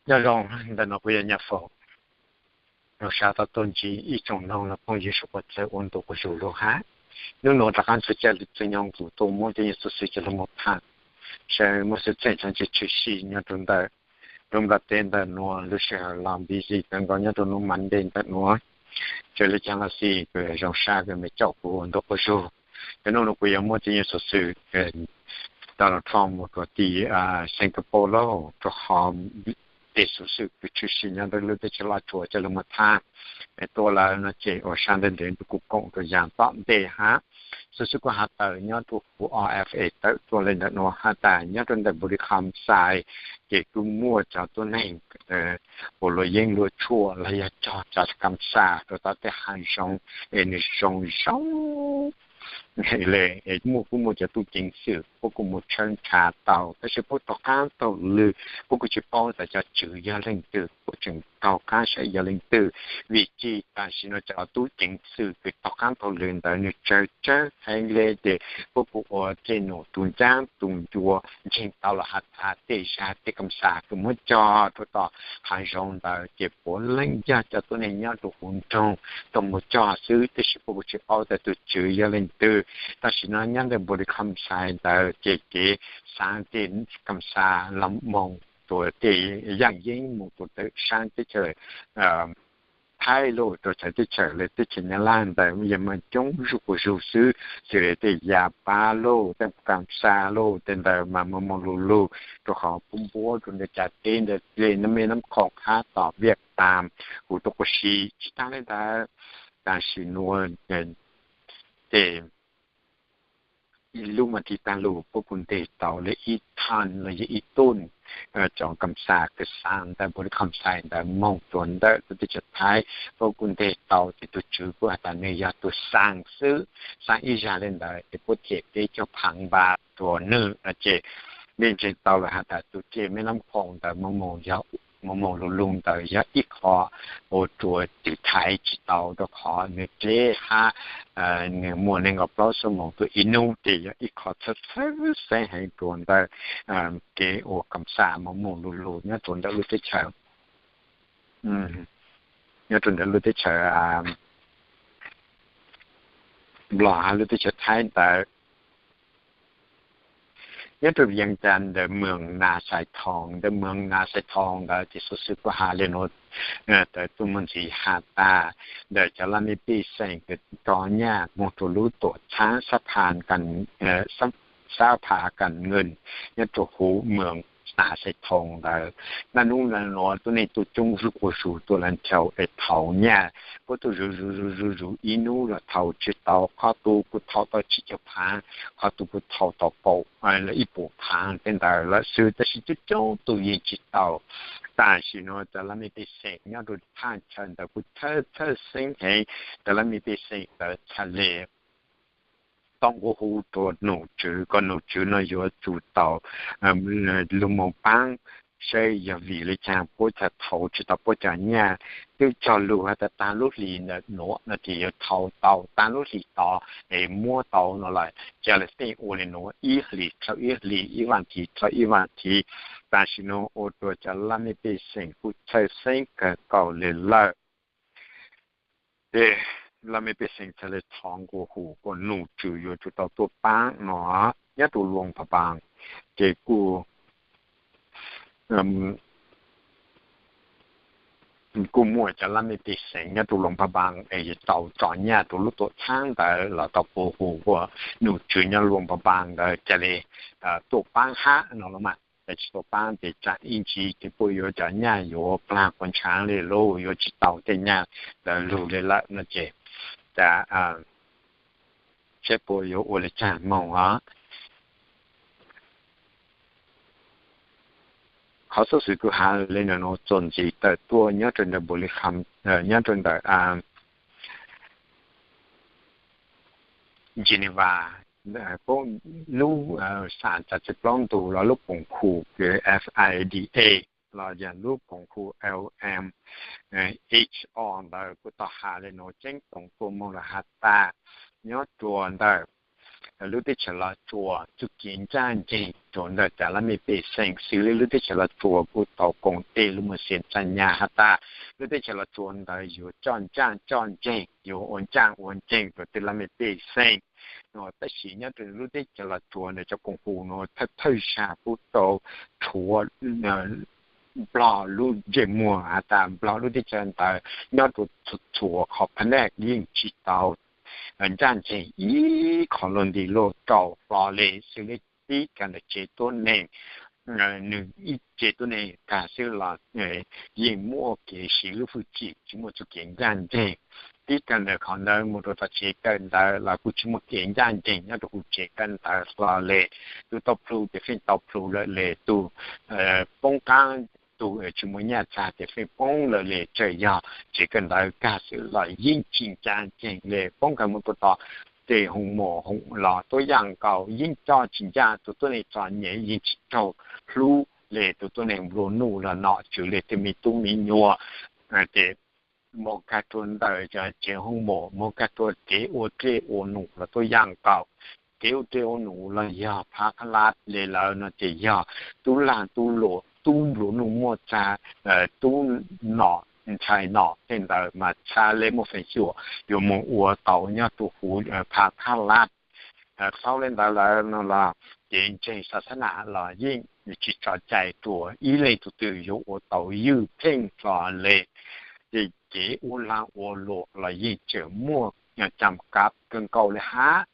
Nyob zoo, ntawm no kuv yog Nyaj Foom. Zoo sab tau tuaj ntsib ib tsoom mloog los phooj ywg suav pov txawv ua ntu quas zug lug hab. Nub nua rov qaab txug ca le txug nyoog kuv tuaj muab tej nyuas xuv xwm coj lug moog tham, saib muaj xwm txheej txheej tsi tshwm sim nyob rua ntawm lub nplaj teb ntawm nuav. Lub sij hawm los busy kawg nkaus nyob rua nub Monday ntawm nuav. Txawm le caag los xij kuv zoo sab kws mej coj kuv ua ntu quas zug. Cov nub nua kuv yuav muab tej nyuas xuv xwm Donald Trump moog rua tim Singapore lauj, rua qhov tej xuv xwm kws tshwm sim nyob rua lub teb chaws Los Tsuas coj lug moog tham tuaj lawm no ces ua sab ntawd ntev ntu kuv koom rua yaam tom ntej hab. Xuv xwm kuj has tawm nyob rua huv R F A tawm tuaj le ntawm nuav has tas nyob rua ntawm npum li Kham Xais ces kuj muaj cov tuab neeg ua luam yeeb luam tshuaj los yog cog cov kam xas rua tom tej haav zoov es nwg zoo zoo le. Es muaj kuj muaj cov tub ceev xwm puab kuj moog tshawb nrhav tau, tab sis puab tom qaab taug lw, puab kuj tsi paub tas cov tswv yog leej twg, puab tseem taug qaab saib yog leej twg. Vim tsi? Tam sim no cov tub ceev xwm kws tom qaab taug lw ntawd nwg tsawg tsawg heev le ces puab kuj ua tej num tus ncaab tus ncua ntseeg tau los has tas tej zag tej kam xas kws muab cog rua tom haav zoov ntawd ces puav leej yog cov tuab neeg nyob rua huv nroog tuaj moog cog xwb, tab sis puab kuj tsi paub tas tug tswv yog leej twg. Tam sim no nyob ntawm npum li Kham Xais ntawd ces kev xaav tej kam xas los moog rua tej yaaj yeeb moog rua ntawm saab teb chaws Thaib lauj, rua txhua teb chaws le teb chaws Nyab Laj ntawd yog moog coob zuj quas zug xwb, xws le tej yaj pab lauj, tej kam xas lauj, tej ntawd mas moog moog lug lug, rua qhov puab npuab rua ntawm cov teb ntawd le nab mej nab qhoom hab tom Viaj Tam huv tuaj quas si. Tsi taag le ntawd, tam sim nuav ces lub mas tig taag lug puab kuj nteg tau le ib tag los yog ib tuj cov kam xas kws xaav ntawm npum li Kham Xais ntawd moog rua ntawm lub teb chaws Thaib. Puab kuj nteg tau ces tug tswv kuj has tas nwg yog tug xaav xwb, xaav ib zag le ntawd ces puab them peb caug phaav npav rua nwg no ces mej ntseeg tau lawm has tas tug dlej mej nab qhoom ntawd moog moog lug lug ntawd yog ib qho ua rua twg thaiv tsi tau, rua qhov nwg dleb hab nwg muaj neeg nkaum plaub xuab moos tuaj ib nub ces yog ib qho txhawj txhawj xeeb heev rua ntawm kev ua kam xas moog moog lug lug nyob rua ntawm lub teb chaws, nyob rua ntawm lub teb chaws Nplog hab lub teb chaws Thaib ntawd. Nyob rua Viaj Tam ntawm moos Nas Xais Thoos, ntawm moos Nas Xais Thoos ntawd ces xuv xwm kuj has le nuav tawm tuaj moog ntxiv has tas ntawm cov laj mej pej xeem kws rov nyaj moog rua lub tuam txhaab sab pha kam, sab pha kam nwj nyob rua huv moos Nas Xais Thoos ntawd. Naj nub nuav tuab neeg tuaj coob zuj quas zug tuaj le nrhau es thau nyaj, puab tuaj zuv zuv zuv zuv zuv ib nub los thau tsi tau, qhov tug kuj thau tau tsib caug phaav, qhov tug kuj thau tau paum ib puas phaav tej ntawd lawm xwb, tab sis coob coob tug yeej tsi tau. Tam sim nuav cov laj mej pej xeem nyob rua thaj chaw ntawd kuj txhawj txhawj xeeb heev, cov laj mej pej xeem ntawd txhad le tau nqua hu rua num tswv kom num tswv no yuav tsum tau lug moog paab saib yog vim le caag puab txhad thau tsi tau puab cov nyaj. Twb cog lug has tas taag lub hlis ntawm nuav no ces yuav thau tau, taag lub hlis tod es muab tau no lawm, ca le tej ua le nuav ib hlis dlhau ib hlis, ib vaam thiv dlhau ib vaam thiv. Tam sim nuav ua rua cov laj mej pej xeem kuj txhawj xeeb kawg nkaus le lawm. Ces laj mej pej xeem txhad le thov nqua hu kom num tswv yuav tsum tau tuaj paab no nyob rua Luam Pha Npaas. Ces kuj kuj muaj cov laj mej pej xeem nyob rua Luam Pha Npaas es tau tso nyaj rua lub tuam txhaab ntawd los tau nqua hu kom num tswv nyob Luam Pha Npaas ntawd ca le tuaj paab hab no los mas. Tsi tuaj paab ces tsaam ib ntsis ces puab yuav cov nyaj yuav plaag puas ntshaav le lauj, yuav tsi tau tej nyaj ntawd lug le lawm no ces ca saib puab yuav ua le caag moog os. Qhov xuv xwm kuj has le nuav txuas ntxiv tawm tuaj nyob rua ntawm npum li, nyob rua ntawm Geneva, lub xam txav txiv plaub ntug los lub poom khu F I D A los yog lub poom khu L M H O ntawd kuj tau has le nuav ceeb toom tuaj moog lug has tas nyob rua ntawm lub teb chaws Los Tsuas txuj kev ncaj ncees rau ntawm cov laj mej pej xeem, xws li lub teb chaws Los Tsuas kuj tau koom tes lug moog xiam txag nyas has tas lub teb chaws Los Tsuas ntawd yuav coj ncaj coj ncees, yuav ua ncaj ua ncees rau tej laj mej pej xeem no. Tab sis nyob rau lub teb chaws Los Tsuas ntawd cov koom haum no thawj thawj zag kuj tau rhuav nplog lub ntsej muag has tas nplog lub teb chaws ntawd nyob rau txhua qhov pha naj yeej tsis tau ncaj ncees ib qho luag nti luaj rau hlo le, xws li tib kag ntawm tsev tuab neeg, nws ib tsev tuab neeg kag xwb los yeej muaj kev siv lub hwj chim tsis muaj txuj kev ncaj ncees. Tib kag ntawm qhov ntawd mus rau tom tsev kawm ntawv los kuj tsis muaj kev ncaj ncees nyob rau hauv tsev kawm ntawv hlo le. Tus tau plhu ces feej tau plhu lawm le, tus poob qaab, tus tsis muaj nyaj txag ces feej poob lawm le. Tseem yog tsev kawm ntawv kag xwb los yeej tsis ncaj ncees le, poob kawg mus rau tom tej hoo mom hoo los tuab yaam nkaus yeej coj tsis ncaj, tus tuab neeg txom nyem yeej tsis raug hlub le, tus tuab neeg nplua nuj los nom tswv le tej me tub me nyuam ces moog kag rua ntawm tsev hoo mom, moog kag rua kev ua dlej ua num los tuab yaam nkaus. Kev ua dlej ua num los yog phav qhab lab le lawm no ces yog tub lag tub luam, tub nplua nuj muaj txag, tub nom ntxhais nom tej ntawd mas txhaj le muaj feem xyuam yuav moog ua tau nyob rua huv phav qhab lab. Tau le ntawd lawm no los kev ntseeg xav xab nam los yeej tsis tso cai rua ib leeg tug twg yuav ua tau ywj pheej hlo le. Ces kev ua lag ua luam los yeej tseem muaj cam kav kawg nkaus le hab.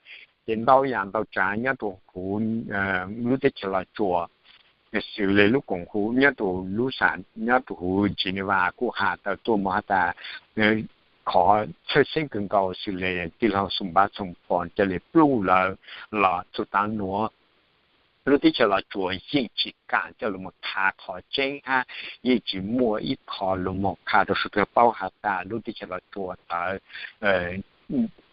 Ces ntau yaam ntau tsav nyob rua huv lub teb chaws Los Tsuas, xws le lub koom huv nyob rua lub sam nyob rua huv Geneva kuj has tawm tuaj moog has tas qhov txhawj xeeb kawg nkaus xws le tij laug Xoom Pav Xoom Phom ca le pluj lawm los txug taav nuav lub teb chaws Los Tsuas yeej tsis kaam coj lug moog qha qhov tseeb hab yeej tsis muaj ib qho lug moog qha rua suav dlawg paub has tas lub teb chaws Los Tsuas ntawd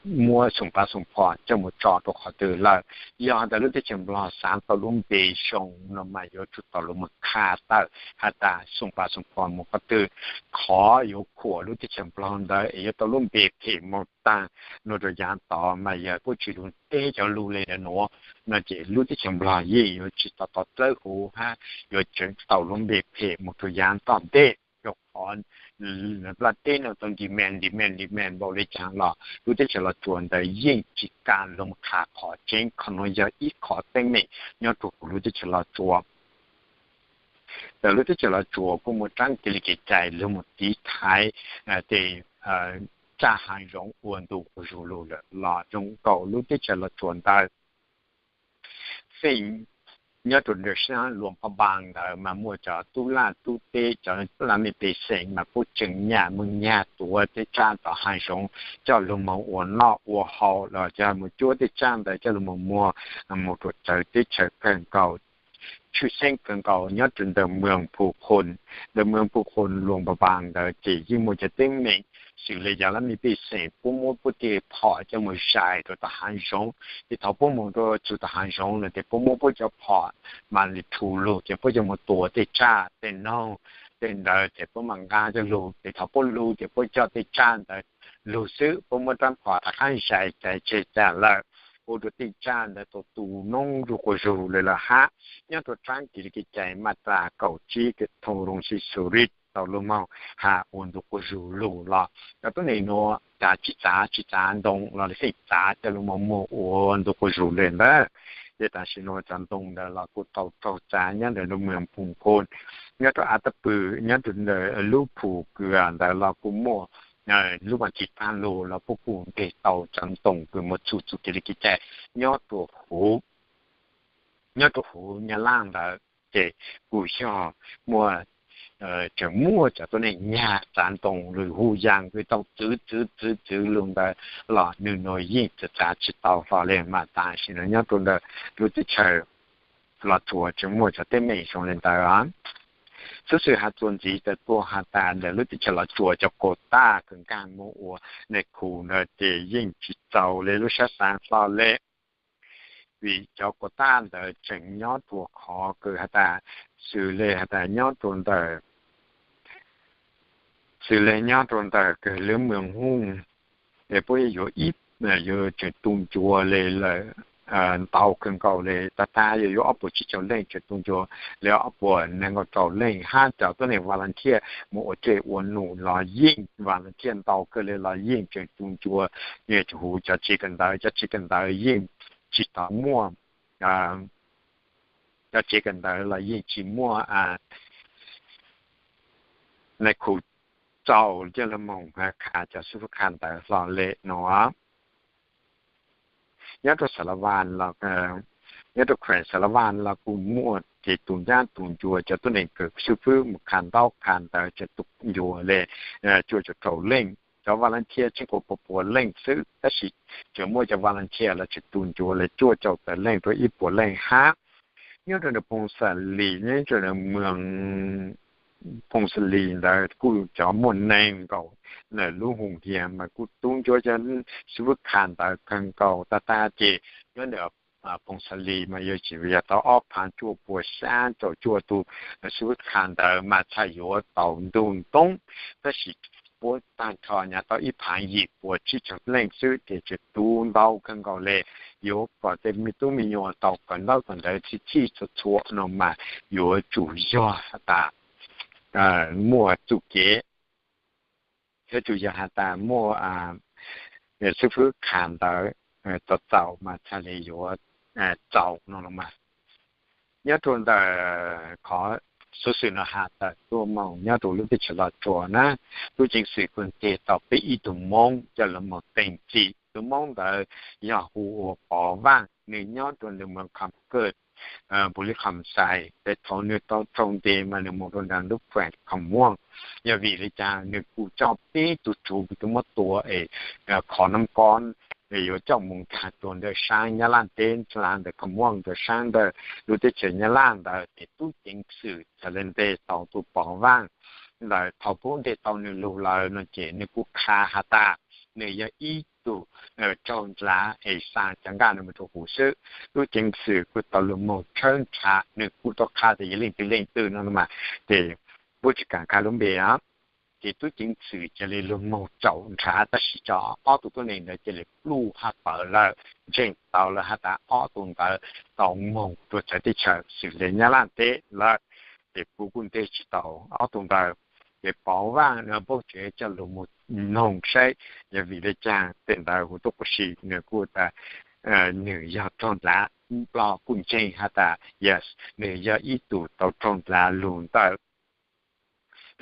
muab Xoom Pav Xoom Phom coj moog tso rua qhov twg lawm. Yog has tas lub teb chaws Nplog xaav tau lub npe zoo no mas yuav tsum tau lug moog qha tawm has tas Xoom Pav Xoom Phom moog qhov twg. Qhov yuav khuam lub teb chaws Nplog ntawd es yuav tau lub npe phem moog taag nuav rua yaav tod mas yog puab tsis lug teb cov lug le nuav no ces lub teb chaws Nplog yeej yuav tsis tau tod dlawb huv hab yuav tseem tau lub npe phem moog rua yaav tom ntej. Rua qhov nplaj teb nuav tau nti meem nti meem nti meem npaum le caag los lub teb chaws Los Tsuas ntawd yeej tsis kaam lug moog qha qhov tseeb. Qhov nuav yog ib qhov teeb meem nyob rua huv lub teb chaws Los Tsuas. Ntawm lub teb chaws Los Tsuas kuj muaj tsaab kev li kev cai lug moog tiv thaiv tej tsaj haav zoov ua ntu quas zug lug lawm los zoo nkaus lub teb chaws Los Tsuas ntawd. Feem nyob rua ntawm sab Luam Pha Npaas ntawd mas muaj cov tub laj tub teb, cov laj mej pej xeem mas puab tseem nyam moog nyag tuav tej tsaj tom haav zoov coj lug moog ua noj ua haus los yog moog cuab tej tsaj ntawd coj lug moog muag moog rua txawv teb chaws kawg nkaus. Tshwj xeeb kawg nkaus nyob rua ntawm Muas Phu Khun, ntawm Muas Phu Khun Luam Pha Npaas ntawd ces yeej muaj cov teeb meem xws le cov laj mej pej xeem puab muab puab tej phom coj moog zais rua tom haav zoov. Ces thaum puab moog rua txug tom haav zoov no ces puab muab puab cov phom mas li thu lug ces puab coj moog tua tej tsaj tej noog tej ntawd ces puab mam nqaa coj lug. Ces thaum puab lug ces puab coj tej tsaj ntawd lug xwb, puab muab rab phom rov qaab zais cais tseg tas lawm, ua rua tej tsaj ntawd tau tu noob zuj quas zug le lawm hab. Nyob rua tsaab kev li kev cai mas tas kaum tsib kws thoo loo si xu ri tau lug moog has ua ntu quas zug lug los cov tuab neeg nuav txav tsis txav, tsis txav ntoo los lawv feem txav coj lug moog muag ua ntu quas zug le ntawd. Ces tam sim nuav cov ntoo ntawd los kuj tau raug txav nyob ntawm lub Muas Phu Khun. Nyob rua Av Tab Pw, nyob rua ntawm lub Phu Kws ntawd los kuj muaj lub vaaj tsi taag lug los puab kuj nqeg tau cov ntoo kws moog txug txuj kev li kev cai nyob rua huv, nyob rua huv Nyab Laj ntawd. Ces kuj yog muaj, tseem muaj cov tuab neeg nyag txav ntoo lug hu yaas kws tau txwv txwv txwv txwv lug ntawd los nwg nuav yeej txav tsis tau hlo le mas tam sim nuav nyob rua ntawm lub teb chaws Los Tsuas tseem muaj cov teeb meem zoo le ntawd. Xov xwm has txuas ntxiv tawm tuaj has tas ntawm lub teb chaws Los Tsuas cov kuas taj kws nkaag moog ua neeg khu ntawd ces yeej tsis txaus le lub sab xaav hlo le, vim cov kuas taj ntawd tseem nyob rua qhov kws has tas, xws le has tas nyob rua ntawm, xws le nyob rua ntawm kws lub Muas Huj, es puab yuav ib, yuav tseem tu ncuav le lawm. ntau kawg nkaus li, tag tag yog yuav ob puas tsib caug leej tseem tu ncua li, ob puas nees nkaum rau leej hab cov tuab neeg volunteer mus ua dej ua num los yeej volunteer ntau kawg li los yeej tseem tu ncua. Yog tsuas huv cov tsev kawm ntawv, cov tsev kawm ntawv yeej tsis tau muaj, cov tsev kawm ntawv los yeej tsis muaj nais khu txaus coj lug moog kha cov xwb fwb kha ntawv hlo li no. Nyob rau Xas Las Vas, nyob rau kheem Xas Las Vas los kuj muaj ces tu ncab tu ncua cov tuab neeg kws xwb fwb mus kha ntaub kha ntawv tseem tu ncua li cuaj caum rau leej. Cov volunteer tseem kuj pua pua leej xwb, tab sis tseem muaj cov volunteer los tseem tu ncua li cuaj caum tawm leej rau ib puas leej hab. Nyob rau nws Phoos Xas Lis, nyob rau nws moos Phoos Xas Lis ntawd kuj cov muaj nees nkaum lub hoos hias mas kuj tu ncua cov xwb fwb kha ntawv kawg nkaus tag tag ces nyob ntawm Phoos Xas Lis mas yuav tsis yog tau ob phav cuaj puas xya caum cuaj tug xwb fwb kha ntawv mas txhaj yuav tau ntug ntoob, tab sis puab tag nrho nyav tau ib phav yim puas tsib caug leej xwb ces tseem tu ntau kawg nkaus li. Yuav kom tej me tub me nyuam tau kawm ntaub kawm ntawv txhij txhij txhua txhua no mas yuav tsum yog has tas muaj txuj kev, yuav tsum yog has tas muaj xwb fwb kha ntawv txaus txaus mas txhaj li yuav txaus no los mas. Nyob rau ntawm qhov xuv xwm no has tawm tuaj moog nyob rau lub teb chaws Los Tsuas na, tub ceev xwm kuj nteg tau peb ib tug Moob coj lug moog teem txim. Tus Moob ntawd yog hu ua Pov Vaaj, nws nyob rau ntawm moos Kham Kawj, npu li Kham Xais. Ces thaum nws tau raug ntes mas nws moog rau nram lub khueem Kham Muam. Yog vim li cas nws kuj coj peb tug tsuv kws tau muab tua es kho nab kob, yuav coj moog tag rua ntawm saab Nyab Laj teb, ntawm Kham Muam ntawm saab ntawm lub teb chaws Nyab Laj ntawd, ces tub ceev xwm txawm le nteg tau tus Pov Vaaj ntawd. Thaum puab nteg tau nws lug lawm no ces nws kuj qha has tas nws yog ib tug raug nrhav es xa cov nkaj no moog rua huv xwb. Tub ceev xwm kuj tau lug moog tshawb nrhav, nws kuj tau qha tas yog leej twg leej twg no mas, ces puab tsis kaam qha lub npe. Ces tub ceev xwm cia li lug moog tsaum nrhav, tab sis cov ob tug tuab neeg ntawd cia li pluj hab pawv lawm, ntseeg tau lawm has tas ob tug ntawd tau moog rua txawv teb chaws xws le Nyab Laj teb lawm. Ces puab kuj nteg tsis tau ob tug ntawd. Ces Pov Vaaj no puab tseem coj lug moog noog saib yog vim le caag tej ntawd huv tuab quas si. Nws kuj tas nws yog raug nrhav, Nplog kuj ntseeg has tas yes, nws yog ib tug tau raug nrhav lug ntawm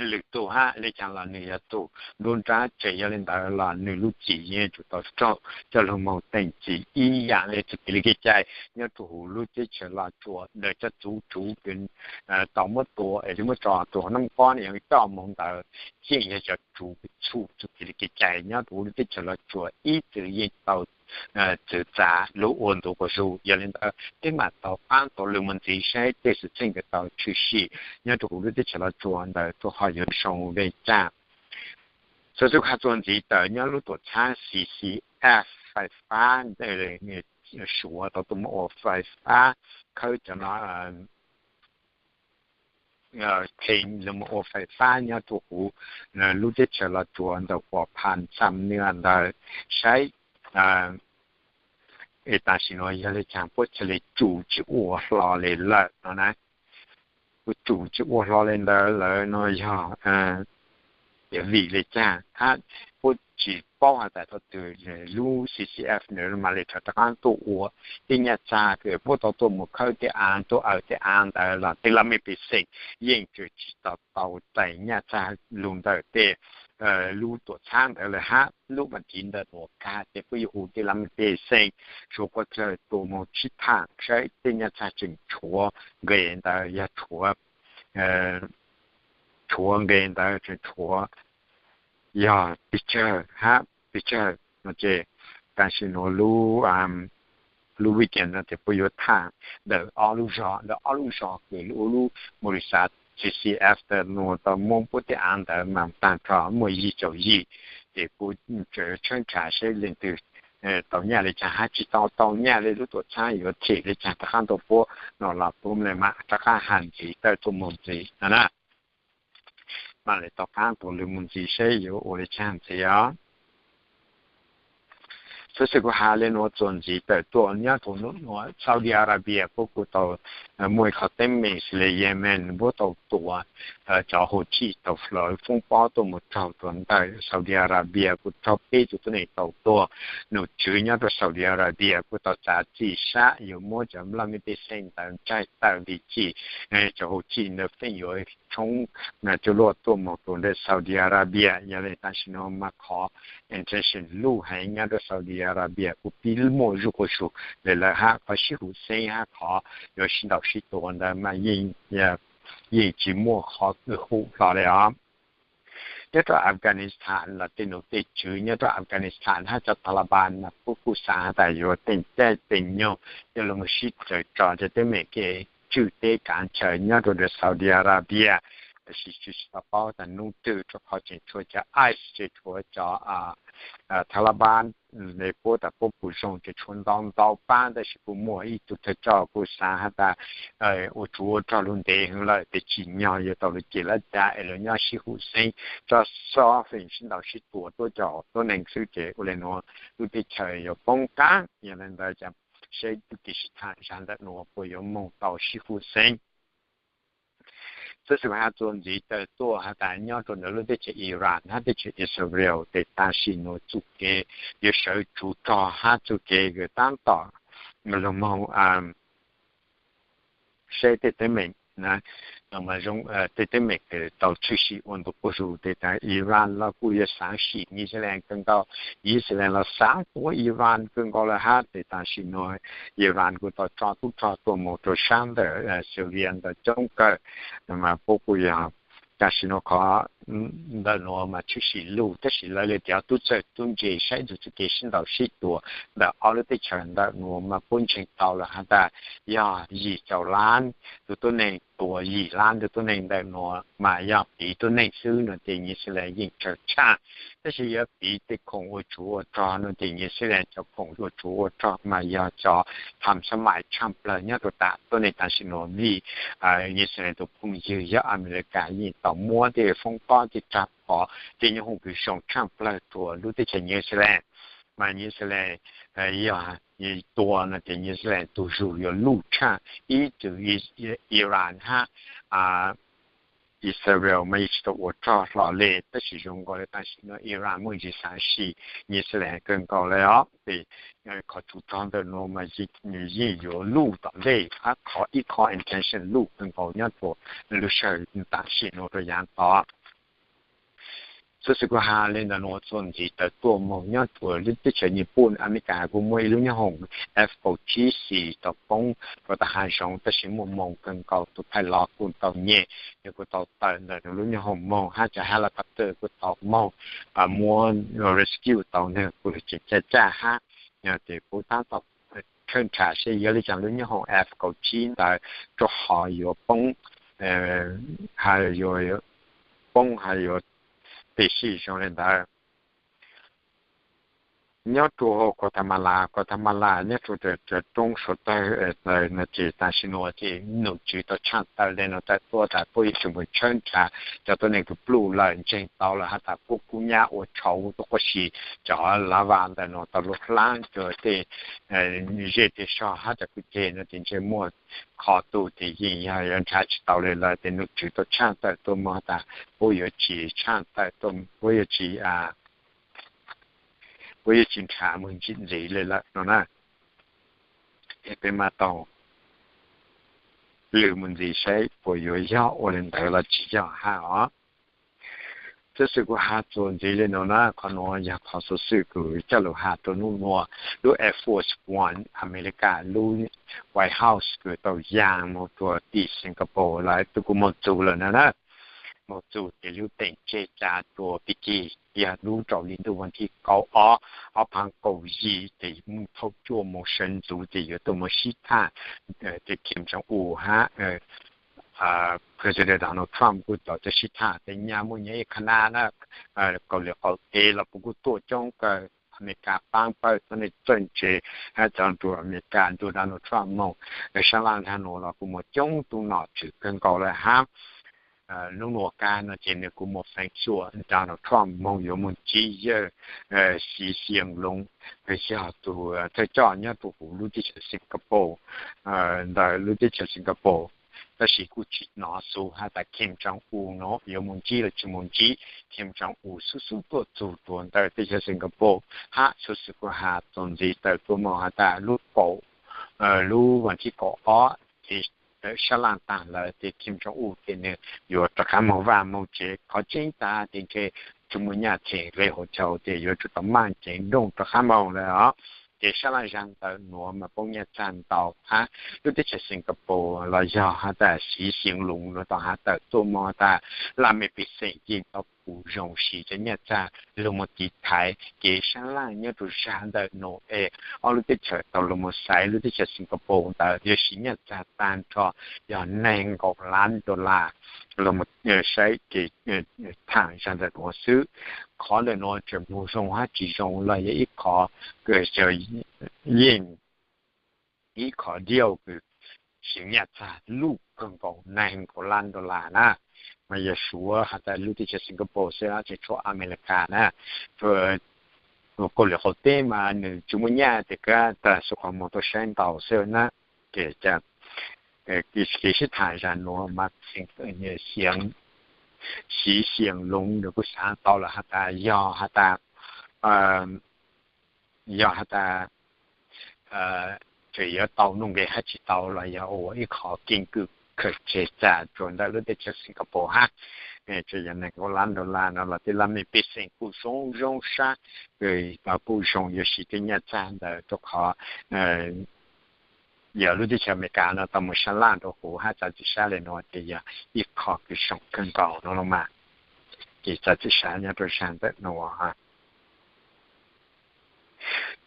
lwm tug hab le caag los nws yog tug nruab nrab, ces yog le ntawd los nws lub txim yeej tsum tau raug coj lug moog teem txim ib yaam le txuj kev le kev cai nyob rua huv lub teb chaws Los Tsuas ntawm cov tsuv tsuv kws tau muab tua es muab tso rua huv nab kob no, yog coj moog ntawd yeej yog cov tsuv kws txhuj txuj kev le kev cai nyob rua huv lub teb chaws Los Tsuas ib txwm yeej tau txwv txav lug ua ntu quas zug. Yog le ntawd peb maam tau qaab tau lug moog ntxiv saib tej xwm txheej kws tau tshwm sim nyob rua huv lub teb chaws Los Tsuas ntawd txuj ho yuav zoo le caag. Xuv xwm kha txuas ntxiv tawm nyob lub tuam txhaab C C F fais fab Suav tau tuaj moog ua fais fab, khawb cov no, kheev lug moog ua fais fab nyob rua huv lub teb chaws Los Tsuas ntawm Huas Phas Xam Nwj ntawd saib es tam sim nuav yog le caag puab ca le tsum tsis ua hlo le lawm no na. Puab tsum tsis ua hlo le ntawd lawm no yog vim le caag hab puab tsis paub has tas thaum twg lub C C F ntawd mam le rov rov qaab tuaj ua tej nyaj txag kws puab tau tuaj moog khawb tej av tuaj awm tej av ntawd los tej laj mej pej xeem yeej tseem tsis tau tau txais nyaj txag lug ntawm tej lub tuam txhaab ntawd lawm hab lub vaam tiv ntawd tuam kag ces puab yuav hu tej laj mej pej xeem suav kuaj dlawg tuaj moog sib thaam saib tej nyaj txag tseem tshuav nqes ntawd yog tshuav tshuav nqes ntawd tseem tshuav yog pes tsawg hab pes tsawg no ces tam sim nuav lub lub weekend no ces puab yuav thaam ntawm ob lub zog, ntawm ob lub zog kws lub, lub npaum li xav C C F tawm nuav tau muab puab tej av ntawd mas taag nrho muaj yim caum yim, ces puab tseem tshawb nrhav saib leej twg tau nyaj le caag hab tsis tau tau nyaj le lub tuam txhaab yuav them le caag rov qaab rua puab no los puab le maam rov qaab has ntxiv tawm tuaj moog ntxiv no na. Maam le tau qaab tau lug moog ntxiv saib yuav ua le caag ntxiv os. Xov xwm kuv has le nuav txuas ntxiv tawm tuaj nyob rua nub nuav Saudi Arabia puab kuj tau muaj ib qhov teeb meem xws le Yemen puab tau tua cov Houthi tau hlawv foob pob tuaj mus raug rua ntawm Saudi Arabia kuj raug peb tug tuab neeg tau tuag. Num tswv nyob rua Saudi Arabia kuj tau txav txim sab yuav muab cov nplaj meb pej xeem ntawd ntsaig tawm vim txim cov Houthi ntawd feem yuav tshoob cuaj luaj tuaj mus rua ntawm Saudi Arabia. Yog le tam sim nuav mas qhov intention luj heev nyob rua Saudi Arabia kuj pib muaj zuj quas sug le lawm hab qhov sib hum xeeb hab qhov yuav sib ntaus sib tua ntawd mas yeej tsis muaj qhov hum hlo le os. Nyob rua Afghanistan los tej num tej tswv nyob rua Afghanistan hab cov Taliban mas puab kuj xaav has tas yuav teem caij teem nyoog coj lug sib txawv tso cov teeb meem kev tswj teb kav nchaw nyob rua ntawm Saudi Arabia. Tab sis tsis tau paub tas nub twg rua qhov tseem tshuav cov ICE tseem tshuav cov Taliban le puab tas puab kuj zoo tseem tshuav ntau ntau paab tab sis kuj muaj ib tug thawj coj kuj xaav has tas ua tsuv ua rog lug ntev heev lawm tes tsim nyog yuav tau lug cim lab cav es lug nyob sib hum xeeb tso xob feem sib ntaus sib tua tuab cov tuab neeg xwb ces ua le nuav lub teb chaws yuav poob qab. Yog le ntawd saib tub kev sib tham zag ntawm nuav puas yuav moog tau sib hum xeeb. Xov xwm has txuas ntxiv tawm tuaj has tas nyob rua ntawm lub teb chaws Iran hab teb chaws Israel tes tam sim nuav txuj kev yuav sawv tsuv rog hab txuj kev kws taab tom lug moog saib tej teeb meem tej teeb meem kws tau tshwm sim ua ntu quas zug tes tas Iran los kuj yuav xaav sim Yixalayees kawg nkaus, Yixalayees los xaav tuav Iran kawg nkaus lawm hab tes tam sim nuav Iran kuj tau tso tub rog tuaj mus rua saab ntawm Syria ntawd coob kawg. Mas puab kuj yog tam sim nuav qhov ntawm nuav mas tshwm sim luj tab sis lawv le tias tub txawj tub ntse saib txuj kev sib ntaus sib tua ntawm ob lub teb chaws ntawm nuav mas puab ntseeg tau lawm has tas yog yim caum lab tug tuab neeg tua yim lab tug tuab neeg ntawm nuav mas yog piv tuab neeg xwb no ces Yixalayees yeej tsaws tshaj. Tab sis yuav piv tej khoom ua tsuv ua rog no ces Yixalayees cov khoom ua tsuv ua rog mas yog cov tham xab mais tshaj plawg nyob rua tam tuab neeg tam sim nuav vim Yixalayees tug phooj ywg yog Amelikas yeej tau muab tej foob pob tej rag phom tej nyoob hoom kws zoo tshaj plawg rua lub teb chaws Yixalayees. Mas Yixalayees yog tua no ces Yixalayees tug zug yuav luj tshaj ib txwm Iran hab Israel mas yeej tsis tau ua rog hlo le tab sis zoo nkaus le tam sim nuav Iran muaj ntsis xaav sim Yixalayees kawg nkaus le os. Ces qhov tsuv rog ntawm nuav mas yeej yuav luj tom ntej hab qhov ib qhov intention luj kawg nkaus nyob rua lub sij hawm tam sim nuav rua yaav tod. Xov xwm kuv has le ntawm nuav txuas ntxiv tawm tuaj moog nyob rua lub teb chaws Nyij Pooj Amelikas kuj muaj ib lub nyoob hoom F kaum tsib C tau poob rua tag hav zoov tab sis muaj moog kawg nkaus tus phaij los kuj tau nyem, nws kuj tau tawm ntawm nws lub nyoob hoom moog hab cov helicopter kuj tau moog muab rescue tau nwg kuj tseem caj caj hab. Ces kuv tab tom tshawb nrhav seb yog le caag lub nyoob hoom F kaum tsib ntawd rua qhov yuav poob, has yuav poob has yuav pib sij zoo le ntawd. Nyob rua Guatemala, Guatemala nyob rua cov roob suav tawg no ces tam sim nuav ces nom tswv tau tshaj tawm le nuav tawm tuaj tas puab yuav tsum mus tshawb nrhav cov tuab neeg tus pluj lawm, ntseeg tau lawm has tas puab kub nyab ua tshauv tuaj quab si cov lava ntawm nuav tau lub hlab rua tej zej tej zog hab cov kwj ceg no ces ntshe muaj qhov tug ces yeej yog yuav nrhav tsis tau le lawm ces nom tswv tau tshaj tawm tuaj moog has tas puab yuav tsis tshaj tawm tuaj, puab yuav tsis puab yuav tsis nrhav moog ntxiv le lawm no na. Es peb mam tau lwm mus ntxiv saib puas yuav yog ua le ntawd los tsis yog hab os. Xov xwm kuv has txuas ntxiv le nuav na, qhov nuav yog qhov xov xwm kws coj lug has rua nub nuav, lub Air Force One Amelikas lub White House kws tau yaa moog rua tim Singapore lawm, twb kuj moog txug lawm na na. Moog txug ces lub teem tseg ca rua Pikig yog lub rau hli ntuj vas thib kaum ob, ob phaav kaum yim ces moog thaum cuaj moos sawv ntxuv ces yuav tuaj moog sib tham. Ces Kim Jong Un hab President Donald Trump kuj tau tuaj sib tham, tej nyab muaj nyab ib qhab nab na, Kaus Lim qaum teb los puab kuj tuaj coob kawg. Amelikas paab pawg tuab neeg txawj ntse hab cov nrug Amelikas nrug Donald Trump moog sab laj nraag nuav los kuj muaj coob tug nom tswv kawg nkaus lawm hab. Hnub nuav kab no ces nws kuj muaj feem xyuam Donald Trump moog yuav moog ntsib yawg Xi Xi Loos, yog tus thawj coj nyob rua huv lub teb chaws Singapore, ntawm lub teb chaws Singapore. Tab sis kuj tsis nov xu has tas Kim Jong Un no yuav moog ntsib los tsis moog ntsib. Kim Jong Un xub xub tuaj txug rua ntawm teb chaws Singapore hab xub xub kuj has txug ntxiv tawm tuaj moog has tas lub kaum, lub vas thib kaum ob ces tawm sab laj taag lawm ces Kim Jong Un ces nws yuav rov qaab moog vaj moog tsev. Qhov tseeb tas ces ntshe tsi muaj nyaj them le hauv chaw ces yuav tsum tau maaj ceev nrooj rov qaab moog lawm os. Ces sab laj zag ntawm nuav mas poob nyaj txag ntau hab. Lub teb chaws Singapore los yog has tas Xi Xi Loos nuav tau has tawm tuaj moog has tas laj mej pej xeem yeej tau pum zoo siv cov nyaj txag lug moog tiv thaiv kev sab laj nyob rua zag ntawm nuav es ob lub teb chaws tau lug moog xaiv lub teb chaws Singapore ntawd yuav siv nyaj txag taag nrho yog neeg nkaum lab dollar lug moog saib kev thaam zag ntawm nuav xwb. Qhov ntawm nuav tseem moog zoo hab tsis zoo los yog ib qho, yeej ib qho diau kws siv nyaj txag luj kawg nkaus neeg nkaum lab dollar na, mas yog suav has tas lub teb chaws Singapore xwb, tseem tshuav America na, Kaus Lim qaum teb mas nws tsi muaj nyaj tes kab tas xu qhov moog tuaj saib ntau xwb na. Ces kev sib thaam zag nuav mas Xi Xi Loos nws kuj xaav tau lawm has tas yog has tas, yog has tas tseem yuav tau nuj nqes hab tsis tau los yog ua ib qho keeb kwm khaws tseg txag rua ntawm lub teb chaws Singapore hab. Tseem yog neeg nkaum lab dollar no los tej laj mej pej xeem kuj zoo zoo sab, kuj zoo yuav siv tej nyaj txag ntawd rua qhov yog lub teb chaws Amelikas no tau moog sab laj rua huv hab txav txim sab le nuav ces yog ib qho kws zoo kawg nkaus no los mas. Ces txav txim sab nyob rua zag ntawm nuav.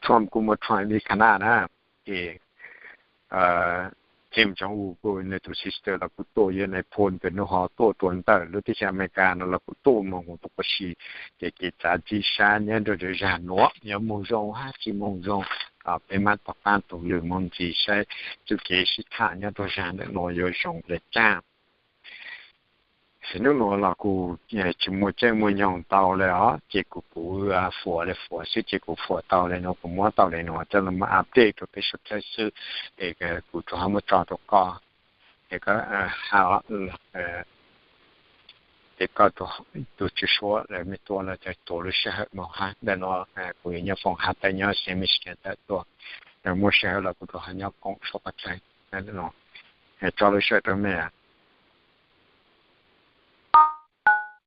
Trump kuj muaj Trump li ka na na, ces Kim Jong Un kuj nws tus sister los kuj tuaj, yog nais phoo kws nub ho tuaj rua ntawm lub teb chaws Amelikas no los kuj tuaj moog huv tuaj quas si. Ces kev txav txim sab nyob rua zag nuav yuav moog zoo hab tsis moog zoo, peb mam tom qaab tug lw moog ntxiv saib txuj kev sib tham nyob rua zag ntawm nuav yuav zoo le caag. Hnub nuav los kuv tsis muaj tseeb muaj nyoog tau le os, ces kuv kuv fuam le fuam xwb, ces kuv fuam tau le nuav kuv muab tau le nuav coj los update rua peb suav dlawg xwb. Es kuv tsuas ho muab tso rua koj, es koj, es koj tus tswv suav lawv mej tuaj lawv cov tuav lub sij hawm moog hab ntawm nuav, kuv yuav nyob foom has tawm nyob San Michigan tawm tuaj, muaj sij hawm los kuv rua ho nyob koom suav dlawg. Tso lub sij hawm rua mej.